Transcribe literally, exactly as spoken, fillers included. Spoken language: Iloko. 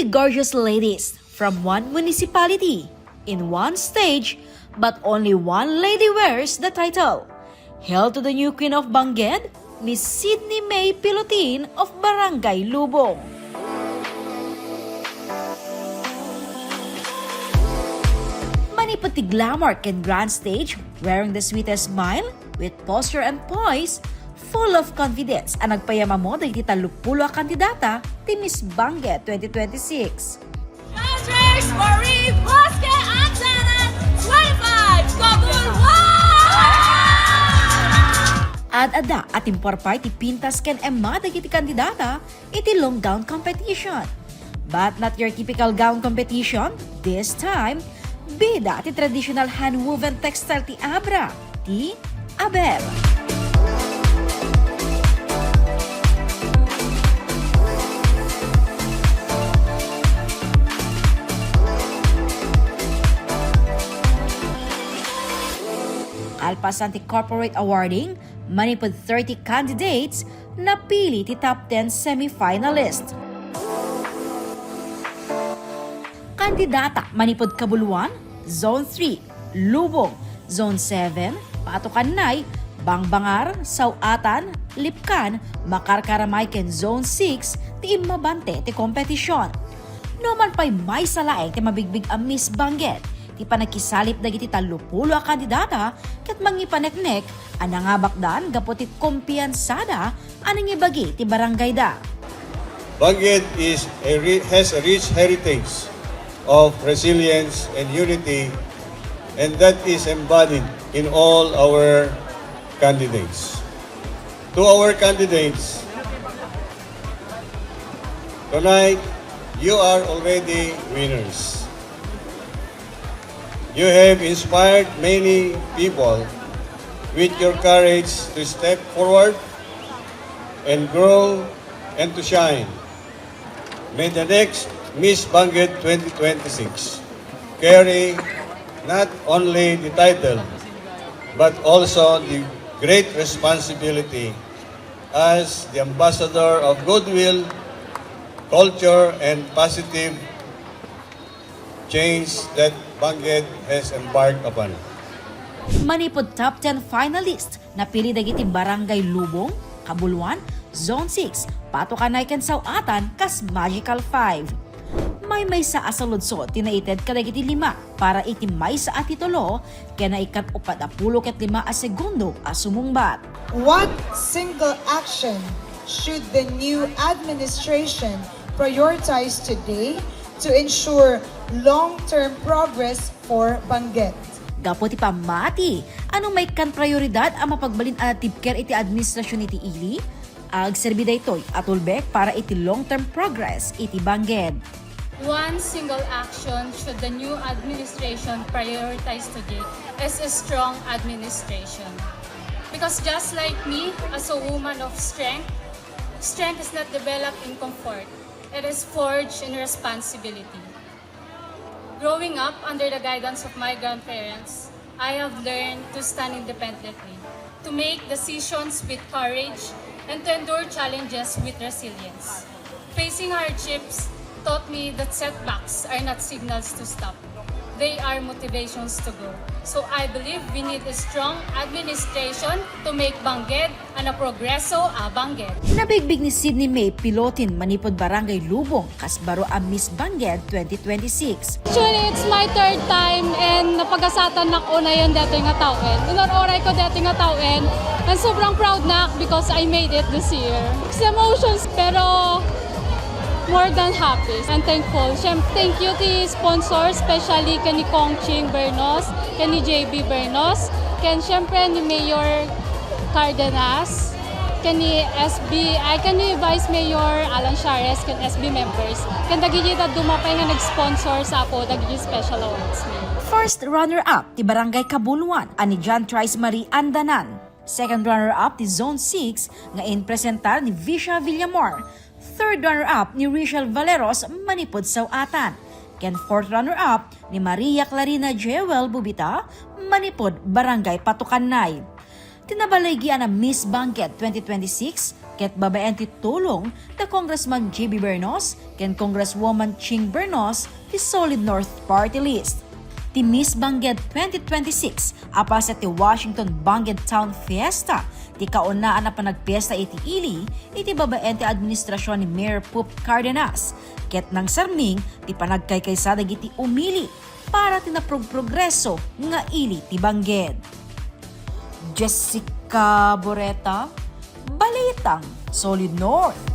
Gorgeous ladies from one municipality in one stage, but only one lady wears the title. Hail to the new queen of Bangged, Miss Sydney May Pilotin of Barangay Lubong. Manipud ti glamour ken grand stage, wearing the sweetest smile, with posture and poise, full of confidence a nagpayam-ammo dagiti tallopulo a kandidata ti Miss Bangged twenty twenty-six. Masters Marie Bosque Andanan, twenty-five, Kabuluan! Ad-adda a timporpay ti pintas ken emma dagiti kandidata iti long gown competition. But not your typical gown competition. This time, bida ti traditional hand-woven textile ti Abra, ti Aber. Kalpasan ti corporate awarding, manipud thirty candidates, napili ti top ten semifinalist. Kandidata manipud Kabuluan, Zone three, Lubong, Zone seven, Patukanay, Bangbangar, Saw-atan, Lipkan, Makarkaramay ken Zone six ti immabante ti kompetisyon. Numan pay maysa laeng ti mabigbig a Miss Bangged, ti panagkisalip dagiti tallopulo a kandidata ket mangipaneknek a nangabakdan gapu ti kumpiansada a nangibagi ti barangayda. Bangged is a ri-, has a rich heritage of resilience and unity, and that is embodied in all our candidates. To our candidates, tonight, you are already winners. You have inspired many people with your courage to step forward and grow and to shine. May the next Miss Bangged twenty twenty-six carry not only the title, but also the great responsibility as the ambassador of goodwill, culture, and positive change that Bangged has embarked upon. Manipud top ten finalist, napili dagiti Barangay Lubong, Kabuluan, Zone six, Patukanay ken Saw-atan kas Magical Five. Maymaysa a saludsod ti naited kadagiti lima para iti maysa a titulo ken a ikat-uppat a pulo ket lima a segundo a sumungbat. What single action should the new administration prioritize today to ensure long-term progress for Bangged? Gapu ti pammati, ano maikkan prioridad a mapagbalin a natibker iti administrasyon iti ili? Agserbi daytoy a tulbek para iti long-term progress iti Bangged. One single action should the new administration prioritize today is a strong administration. Because just like me, as a woman of strength, strength is not developed in comfort. It is forged in responsibility. Growing up under the guidance of my grandparents, I have learned to stand independently, to make decisions with courage, and to endure challenges with resilience. Facing hardships taught me that setbacks are not signals to stop. They are motivations to grow. So I believe we need a strong administration to make Bangged a progreso a Bangged. Nabigbig ni Sydney May Pilotin manipud Barangay Lubong kas baro a Miss Bangged twenty twenty-six. Actually, it's my third time and napagasatannak unayen detoy nga tawen. Unor-uray ko detoy nga tawen, and sobrang proud nak because I made it this year. Mixed emotions, pero more than happy and thankful. Siyem-, thank you ti sponsor, especially ken ni Kong Ching Bernos, ken ni J B Bernos, ken siyempre ni Mayor Cardenas, ken ni S B, ay, ken ni Vice Mayor Alan Shares, ken S B members, ken dagiti dadduma pay nga nag-sponsor sa apo dagiti special awards mi. First runner-up ti Barangay Kabuluan a ni John Trice Marie Andanan. Second runner-up ti Zone six nga inpresentar ni Visha Villamor. Third runner-up ni Richelle Valeros manipud Saw-atan. Ken fourth runner-up ni Maria Clarina Jewel Bubita manipud Barangay Patukanay. Ti nabaligian a Miss Bangged twenty twenty-six ket babaen ti tulong da Congressman J B Bernos ken Congresswoman Ching Bernos ti Solid North Party List. Ti Miss Bangged twenty twenty-six a paset ti Washington Bangged Town Fiesta ti kaunaan a panagpiesta iti ili iti babaen ti administrasyon ni Mayor Pope Cardenas ket nangsarming ti panagkaykaysada dagiti umili para ti naprogprogreso nga ili ti Bangged. Jessica Boreta, Balitang Solid North.